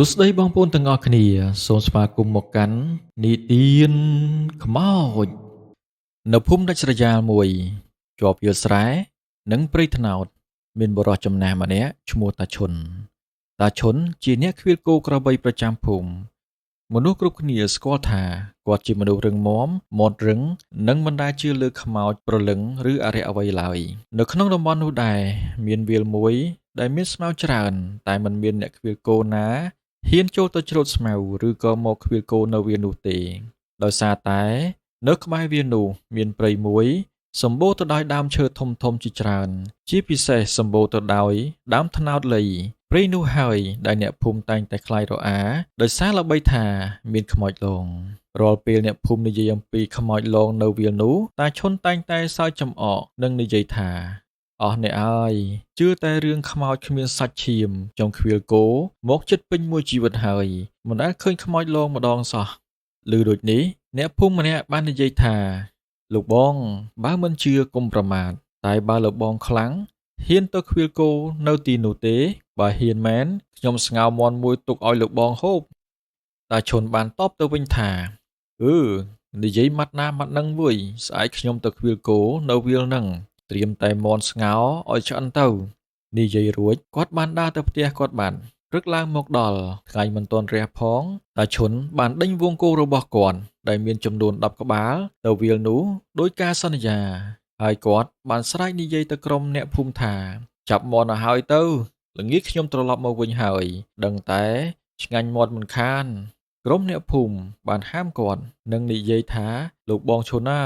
សួស្តីបងប្អូនទាំងអស់គ្នាសូមស្វាគមន៍មកកាន់និទានខ្មោចនៅភូមិដាច់ស្រយាលមួយជាប់វាលស្រែនិងព្រៃត្នោតមានបុរសចំណាស់ម្នាក់ឈ្មោះតាឈុនតាឈុនជាអ្នកឃ្វាលគោក្របីប្រចាំភូមិមនុស្សគ្រប់គ្នាស្គាល់ថាគាត់ជាមនុស្សរឹងមាំមាត់រឹងនិងមិនដែលជឿលើខ្មោចព្រលឹងឬអរិយអ្វីឡើយនៅក្នុងតំបន់នោះដែរមានវាលមួយដែលមានស្មៅច្រើនតែមិនមានអ្នកឃ្វាលគោណាហ៊ានចូលទៅច្រូតស្មៅឬក៏មកឃ្វាលគោនៅវាលនោះទេដោយសារតែនៅក្បែរវាលនោះមានព្រៃមួយសម្បូរទៅដោយដើមឈើធំៗជាច្រើនជាពិសេសសម្បូរទៅដោយដើមត្នោតលៃព្រៃនោះហើយដែលអ្នកភូមិតែងតែខ្លាចរអាដោយសារល្បីថាមានខ្មោចលងរាល់ពេលអ្នកភូមិនិយាយអំពីខ្មោចលងនៅវាលនោះតាឈុនតែងតែសើចចំអកនិងនិយាយថាអស់អ្នកអើយជឿតែរឿងខ្មោចគ្មានសាច់ឈាមចង់ឃ្វាលគោមកចិត្តពេញមួយជីវិតហើយមិនដែលឃើញខ្មោចលងម្ដងសោះឮដូចនេះអ្នកភូមិម្នាក់បាននិយាយថាលោកបងបើមិនជឿកុំប្រមាថតែបើលោកបងខ្លាំងហ៊ានទៅឃ្វាលគោនៅទីនោះទេបើហ៊ានមែនខ្ញុំស្ងោរមាន់មួយទុកឲ្យលោកបងហូបតាឈុនបានតបទៅវិញថានិយាយម៉ាត់ណាម៉ាត់នឹងមួយស្អែកខ្ញុំទៅឃ្វាលគោនៅវាលនឹងត្រៀមតែមាន់ស្ងោរឲ្យឆ្អិនទៅនិយាយរួចគាត់បានដើរទៅផ្ទះគាត់បានព្រឹកឡើងមកដល់ថ្ងៃមិនទាន់រះផងតាឈុនបានដេញវងគោរបស់គាត់ដែលមានចំនួន10ក្បាលទៅវាលនោះដោយការសន្យាហើយគាត់បានស្រែកនិយាយទៅក្រុមអ្នកភូមិថាចាប់មាន់ឲ្យហើយទៅល្ងាចខ្ញុំត្រឡប់មកវិញហើយដឹងតែឆ្ងាញ់មាត់មិនខានក្រុមអ្នកភូមិបានហាមគាត់និងនិយាយថាលោកបងឈុនណា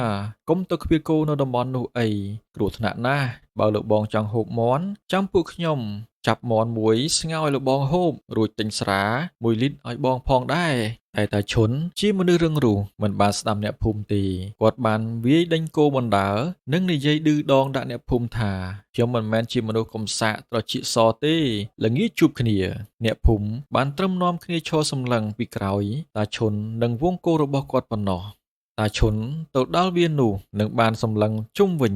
កុំទៅឃ្វាលគោនៅតំបន់នោះអីគ្រោះថ្នាក់ណាស់បើលោកបងចង់ហូបមាន់ចាំពួកខ្ញុំចាប់មាន់មួយស្ងោរឲ្យលោកបងហូបរួចទិញស្រា1លីត្រឲ្យបងផងដែរតែតាឈុនជាមនុស្សរឹងរូសមិនបានស្ដាប់អ្នកភូមិទេគាត់បានវាយដេញគោបណ្ដើនិងនិយាយឌឺដងដាក់អ្នកភូមិថាខ្ញុំមិនមែនជាមនុស្សកំសាកត្រចៀកសទេល្ងាចជួបគ្នាអ្នកភូមិបានត្រឹមនាំគ្នាឈរសម្លឹងពីក្រោយតាឈុននិងវងគោរបស់គាត់ប៉ុណ្ណោះតាឈុនទៅដល់វានោះនឹងបានសម្លឹងជុំវិញ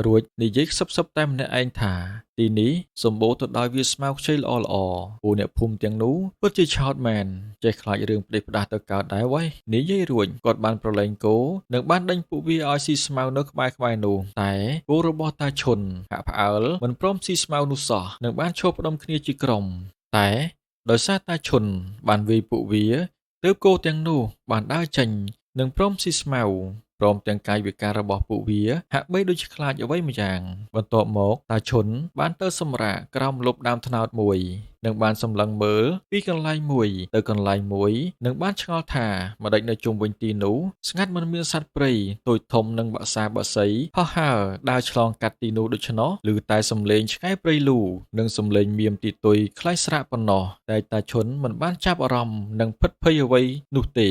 រួចនិយាយខ្សឹបៗតែម្នាក់ឯងថាទីនេះសម្បូរទៅដោយវាស្មៅខ្ចីល្អៗពួកអ្នកភូមិទាំងនោះពិតជាឆោតមែនចេះខ្លាចរឿងផ្ដេសផ្ដាសទៅកើតដែរវ៉េនិយាយរួចគាត់បានប្រឡែងគោនិងបានដេញពួកវាឲ្យស៊ីស្មៅនៅក្បែរៗនោះតែគោរបស់តាឈុនហាក់ផ្អើលមិនព្រមស៊ីស្មៅនោះសោះនិងបានឈរផ្ដុំគ្នាជាក្រុមតែដោយសារតាឈុនបានវាយពួកវាទើបគោទាំងនោះបានដើរចេញនិងព្រមស៊ីស្មៅព្រមទាំងកាយវិការរបស់ពួកវាហាក់បីដូចជាខ្លាចអ្វីម្យ៉ាងបន្ទាប់មកតាឈុនបានទៅសម្រាកក្រោមម្លប់ដើមត្នោតមួយនិងបានសម្លឹងមើលពីកន្លែងមួយទៅកន្លែងមួយនិងបានឆ្ងល់ថាម្ដេចនៅជុំវិញទីនោះស្ងាត់មិនមានសត្វព្រៃតូចធំនិងបក្សាបក្សីហោះហើរដើរឆ្លងកាត់ទីនោះដូច្នោះឬតែសំឡេងឆ្កែព្រៃលូនិងសំឡេងមៀមទីទុយខ្លែងស្រាកប៉ុណ្ណោះតែតាឈុនមិនបានចាប់អារម្មណ៍និងភិតភ័យអ្វីនោះទេ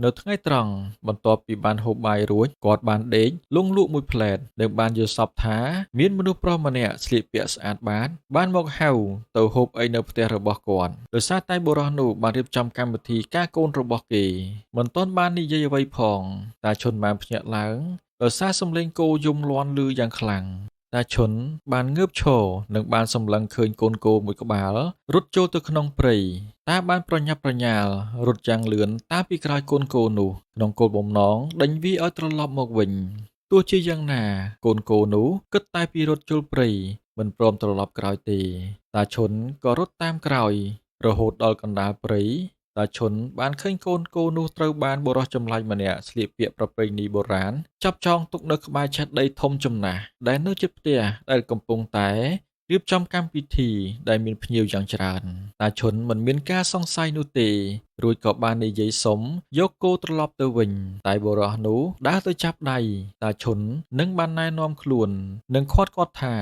នៅថ្ងៃត្រង់បន្ទាប់ពីបានហូបបាយរួចគាត់បានដេកលង់លក់មួយផ្លែតនិងបានយល់សប្តិថាមានមនុស្សប្រុសម្នាក់ស្លៀកពាក់ស្អាតបាតបានមកហៅទៅហូបអីនៅផ្ទះរបស់គាត់ដោយសារតែបុរសនោះបានរៀបចំកម្មវិធីការកូនរបស់គេមិនទាន់បាននិយាយអ្វីផងតាឈុនបានភ្ញាក់ឡើងដោយសារសំឡេងគោយំលាន់ឮយ៉ាងខ្លាំងតាឈុនបានងើបឈរនិងបានសម្លឹងឃើញកូនគោមួយក្បាលរត់ចូលទៅក្នុងព្រៃតាបានប្រញាប់ប្រញាល់រត់យ៉ាងលឿនតាមពីក្រោយកូនគោនោះក្នុងគោលបំណងដេញវាឲ្យត្រឡប់មកវិញទោះជាយ៉ាងណាកូនគោនោះគិតតែពីរត់ចូលព្រៃមិនព្រមត្រឡប់ក្រោយទេតាឈុនក៏រត់តាមក្រោយរហូតដល់កណ្ដាលព្រៃតាឈុនបានឃើញកូនគោនោះត្រូវបានបុរសចម្លែកម្នាក់ស្លៀកពាក់ប្រពៃណីបុរាណចាប់ចងទុកនៅក្បែរចេតិយធំចំណាស់ដែលនៅជិតផ្ទះដែលកំពុងតែរៀបចំកម្មវិធីដែលមានភ្ញៀវយ៉ាងច្រើនតាឈុនមិនមានការសង្ស័យនោះទេរួចក៏បាននិយាយសុំយកគោត្រឡប់ទៅវិញតែបុរសនោះដើរទៅចាប់ដៃតាឈុននិងបានណែនាំខ្លួននិងខាត់គាត់ថា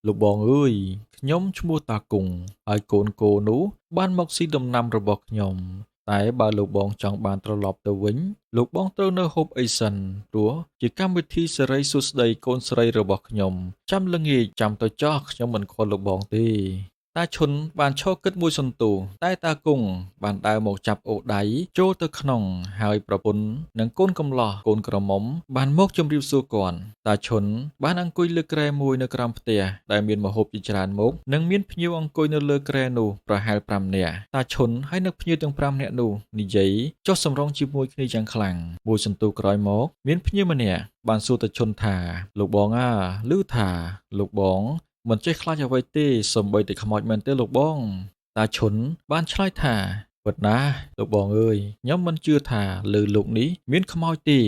លោកបងអើយខ្ញុំឈ្មោះតាគង់ហើយកូនគោនោះបានមកស៊ីដំណាំរបស់ខ្ញុំតែបើលោកបងចង់បានត្រឡប់ទៅវិញលោកបងត្រូវនៅហូបអីសិនព្រោះជាកម្មវិធីសេរីសួស្តីកូនស្រីរបស់ខ្ញុំចាំល្ងាចចាំទៅចោះខ្ញុំមិនខលលោកបងទេ តាឈុនបានឈរគិតមួយសន្ទុះតែតាគង់បានដើរមកចាប់អូសដៃចូលទៅក្នុងហើយប្រពន្ធនិងកូនកំលោះកូនក្រមុំបានមកជម្រាបសួរគាត់តាឈុនបានអង្គុយលើគ្រែមួយនៅក្រោមផ្ទះដែលមានម្ហូបជាច្រើនមុខនិងមានភ្ញៀវអង្គុយនៅលើគ្រែនោះប្រហែល5នាក់តាឈុនហើយនឹងភ្ញៀវទាំង5នាក់នោះនិយាយចុះសម្រុងជាមួយគ្នាយ៉ាងខ្លាំងមួយសន្ទុះក្រោយមកមានភ្ញៀវម្នាក់បានសួរតាឈុនថាលោកបងអាឮថាលោកបងមិនចេះខ្លាចអ្វីទេសូម្បីតែខ្មោចមែនទេលោកបងតាឈុនបានឆ្លើយថាពិតណាស់លោកបងអើយខ្ញុំមិនជឿថាលើលោកនេះមានខ្មោចទេ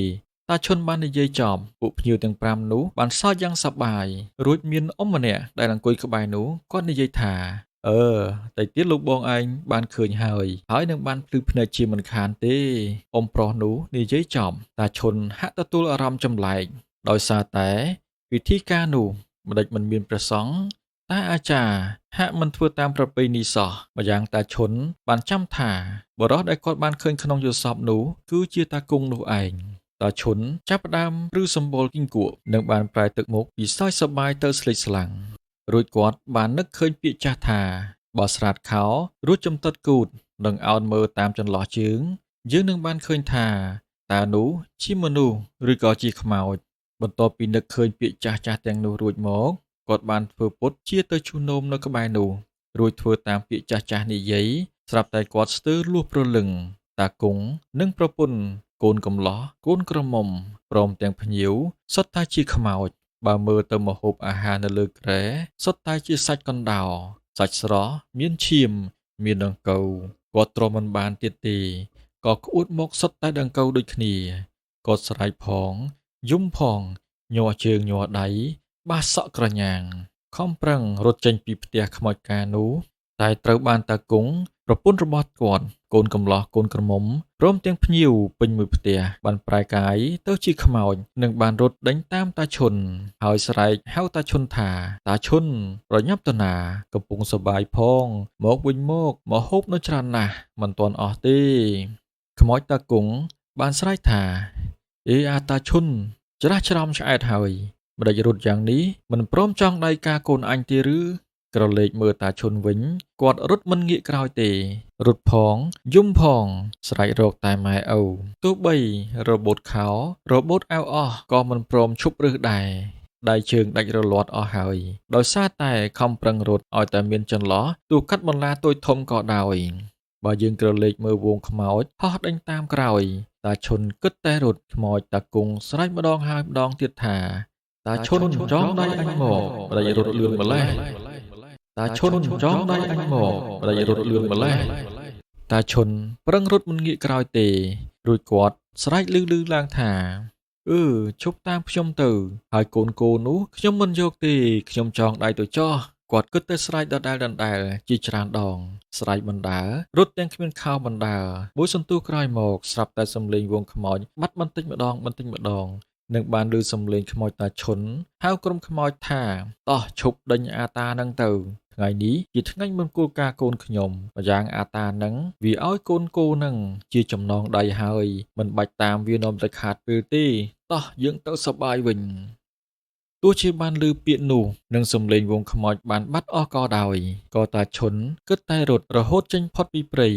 តាឈុនបាននិយាយចំពួកភ្ញៀវទាំង5នោះបានសើចយ៉ាងសប្បាយរួចមានអ៊ំម្នាក់ដែលអង្គុយក្បែរនោះគាត់និយាយថាតែទៀតលោកបងឯងបានឃើញហើយហើយនឹងបានភ្លឺភ្នែកជាមិនខានទេអ៊ំប្រុសនោះនិយាយចំតាឈុនហាក់ទទួលអារម្មណ៍ចម្លែកដោយសារតែពិធីការនោះម្ដេចមិនមានព្រះសង្ឃតែអាចារ្យហាក់មិនធ្វើតាមប្រពៃណីសោះម្យ៉ាងតាឈុនបានចាំថាបុរសដែលគាត់បានឃើញក្នុងយល់សប្តិនោះគឺជាតាគង់នោះឯងតាឈុនចាប់ផ្ដើមព្រឺសម្បុរគីងគក់និងបានប្រែទឹកមុខពីសើចសប្បាយទៅស្លេកស្លាំងរួចគាត់បាននឹកឃើញពាក្យចាស់ថាបើស្រាតខោរួចចំតិតគូតនិងអោនមើលតាមចន្លោះជើងយើងនឹងបានឃើញថាតើនោះជាមនុស្សឬក៏ជាខ្មោចបន្ទាប់ពីនឹកឃើញពាក្យចាស់ៗទាំងនោះរួចមកគាត់បានធ្វើពុតជាទៅឈូសនោមនៅក្បែរនោះរួចធ្វើតាមពាក្យចាស់ៗនិយាយស្រាប់តែគាត់ស្ទើរលួសព្រលឹងតាគង់និងប្រពន្ធកូនកំលោះកូនក្រមុំព្រមទាំងភ្ញៀវសុទ្ធតែជាខ្មោចបើមើលទៅម្ហូបអាហារនៅលើគ្រែសុទ្ធតែជាសាច់កណ្ដោសាច់ស្រស់មានឈាមមានដង្កូវគាត់ទ្រាំមិនបានទៀតទេក៏ក្អួតមកសុទ្ធតែដង្កូវដូចគ្នាគាត់ស្រែកផងយំផងញ័រជើងញ័រដៃបាសសក់ក្រញាងខំប្រឹងរត់ចេញពីផ្ទះខ្មោចការនោះតែត្រូវបានតាគង់ប្រពន្ធរបស់គាត់កូនកំលោះកូនក្រមុំព្រមទាំងភ្ញៀវពេញមួយផ្ទះបានប្រែកាយទៅជាខ្មោចនិងបានរត់ដេញតាមតាឈុនហើយស្រែកហៅតាឈុនថាតាឈុនប្រញាប់ទៅណាកំពុងសប្បាយផងមកវិញមកហូបនៅច្រើនណាស់មិនទាន់អស់ទេខ្មោចតាគង់បានស្រែកថាអេអាតាឈុនច្រាស់ច្រំឆ្អែតហើយម្ដេចរត់យ៉ាងនេះមិនព្រមចង់ដៃការកូនអញទេឬក្រឡេកមើលតាឈុនវិញគាត់រត់មិនងាកក្រោយទេរត់ផងយំផងស្រែករកតែម៉ែឪទោះបីរបូតខោរបូតអាវអស់ក៏មិនព្រមឈប់រឹសដែរដៃជើងដាច់រលាត់អស់ហើយដោយសារតែខំប្រឹងរត់ឲ្យតែមានចន្លោះទោះកាត់បន្លាតូចធំក៏ដោយបើយើងក្រឡេកមើលវងខ្មោចហោះដេញតាមក្រោយតាឈុនគិតតែរត់ខ្មោចតាគង់ស្រែកម្ដងហើយម្ដងទៀតថាតាឈុនចងដៃអញមកម្ដេចរត់លឿនម្ល៉េះតាឈុនចងដៃអញមកម្ដេចរត់លឿនម្ល៉េះតាឈុនប្រឹងរត់មិនងាកក្រោយទេរួចគាត់ស្រែកលឺៗឡើងថាឈប់តាមខ្ញុំទៅហើយកូនគោនោះខ្ញុំមិនយកទេខ្ញុំចងដៃទៅចោះគាត់គិតតែស្រែកដដែលៗជាច្រើនដងស្រែកបណ្ដើរត់ទាំងគ្មានខោបណ្ដើមួយសន្ទុះក្រោយមកស្រាប់តែសំឡេងវងខ្មោចបាត់បន្តិចម្ដងបន្តិចម្ដងនឹងបានឮសំឡេងខ្មោចតាឈុនហៅក្រុមខ្មោចថាតោះឈប់ដេញអាតានឹងទៅថ្ងៃនេះជាថ្ងៃមង្គលការកូនខ្ញុំម្យ៉ាងអាតានឹងវាឲ្យកូនគោនឹងជាចំណងដៃហើយមិនបាច់តាមវានាំតែខាតពេលទេតោះយើងទៅសប្បាយវិញទោះជាបានឮពាក្យនោះនិងសំឡេងវងខ្មោចបានបាត់អស់ក៏ដោយក៏តាឈុនគិតតែរត់រហូតចេញផុតពីព្រៃ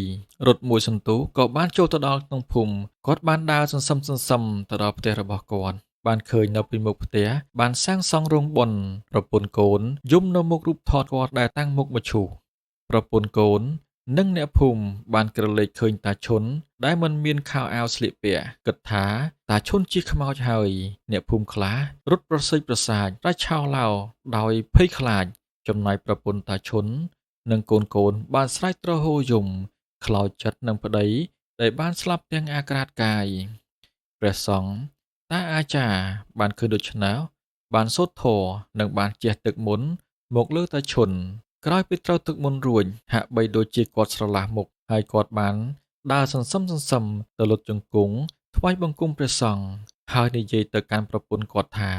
រត់មួយសន្ទុះក៏បានចូលទៅដល់ក្នុងភូមិគាត់បានដើរសន្សឹមទៅដល់ផ្ទះរបស់គាត់បានឃើញនៅពីមុខផ្ទះបានសាងសង់រោងបុណ្យប្រពន្ធកូនយំនៅមុខរូបថតគាត់ដែលតាំងមុខមឈូសប្រពន្ធកូននិងអ្នកភូមិបានក្រឡេកឃើញតាឈុនដែលមិនមានខោអាវស្លៀកពាក់គិតថាតាឈុនជាខ្មោចហើយអ្នកភូមិខ្លះរត់ប្រសិចប្រសាចតែឆោឡោដោយភ័យខ្លាចចំណែកប្រពន្ធតាឈុននិងកូនៗបានស្រែកទ្រហោយំខ្លោចចិត្តនឹងប្តីដែលបានស្លាប់ទាំងអាក្រាតកាយព្រះសង្ឃតាអាចារ្យបានឃើញដូច្នោះបានសូត្រធម៌និងបានជះទឹកមន្តមកលើតាឈុនក្រោយពីត្រូវទឹកមន្តរួចហាក់បីដូចជាគាត់ស្រឡះមុខហើយគាត់បានដើរសន្សឹមទៅលុតជង្គង់ថ្វាយបង្គំព្រះសង្ឃហើយនិយាយទៅកាន់ប្រពន្ធគាត់ថា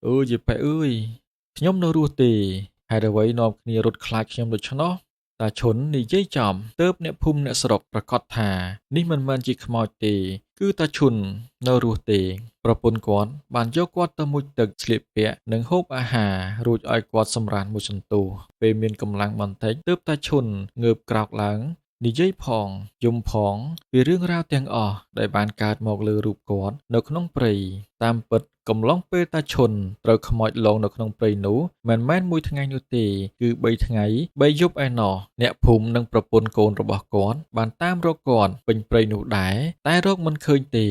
អើយយាយប៉ែអើយខ្ញុំនៅរស់ទេហេតុអ្វីនាំគ្នារត់ខ្លាចខ្ញុំដូច្នោះ តាឈុននិយាយចំទើបអ្នកភូមិអ្នកស្រុកប្រកាសថានេះមិនមែនជាខ្មោចទេ គឺតាឈុននៅរស់ទេ ប្រពន្ធគាត់បានយកគាត់ទៅមុជទឹកស្លៀកពាក់និងហូបអាហាររួចឲ្យគាត់សម្រាន្តមួយសន្ទុះពេលមានកម្លាំងបន្តិចទើបតាឈុនងើបក្រោកឡើងនិយាយផងយំផងពីរឿងរ៉ាវទាំងអស់ដែលបានកើតមកលើរូបគាត់នៅក្នុងព្រៃតាមពិតកំឡុងពេលតាឈុនត្រូវខ្មោចលងនៅក្នុងព្រៃនោះមិនមែនមួយថ្ងៃនោះទេគឺ3ថ្ងៃ3យប់ឯណោះអ្នកភូមិនិងប្រពន្ធកូនរបស់គាត់បានតាមរកគាត់ពេញព្រៃនោះដែរតែរកមិនឃើញទេ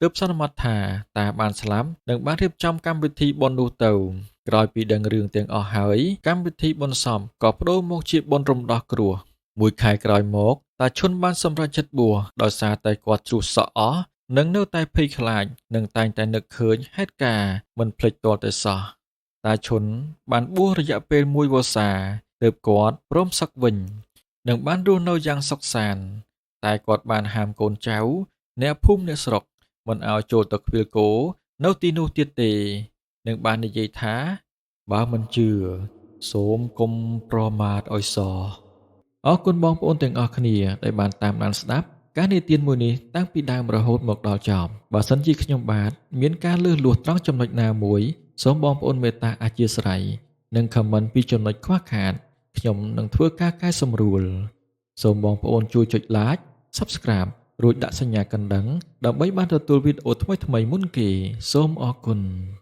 ទើបសន្មតថាតាបានស្លាប់និងបានរៀបចំកម្មវិធីបុណ្យនោះទៅក្រោយពីដឹងរឿងទាំងអស់ហើយកម្មវិធីបុណ្យសពក៏ប្ដូរមកជាបុណ្យរំដោះគ្រោះមួយខែក្រោយមកតាឈុនបានសម្រេចចិត្តបួសដោយសារតែគាត់ជ្រុះសក់អស់និងនៅតែភ័យខ្លាចនិងតែងតែនឹកឃើញហេតុការណ៍មិនភ្លេចទាល់តែសោះតាឈុនបានបួសរយៈពេលមួយវស្សាទើបគាត់ព្រមសឹកវិញនិងបានរស់នៅយ៉ាងសុខសាន្តតែគាត់បានហាមកូនចៅអ្នកភូមិអ្នកស្រុកមិនឲ្យចូលទៅខ្វៀលគោនៅទីនោះទៀតទេនិងបាននិយាយថាបើមិនជឿសូមកុំប្រមាថឲ្យសោះអរគុណបងប្អូនទាំងអស់គ្នាដែលបានតាមដានស្ដាប់ការនិទានមួយនេះតាំងពីដើមរហូតមកដល់ចប់បើសិនជាខ្ញុំបាទមានការលើសលួសត្រង់ចំណុចណាមួយសូមបងប្អូនមេត្តាអធ្យាស្រ័យនិង comment ពីចំណុចខ្វះខាតខ្ញុំនឹងធ្វើការកែសម្រួលសូមបងប្អូនជួយចុច Like Subscribe រួចដាក់សញ្ញាកណ្ដឹងដើម្បីបានទទួលវីដេអូថ្មីៗមុនគេសូមអរគុណ។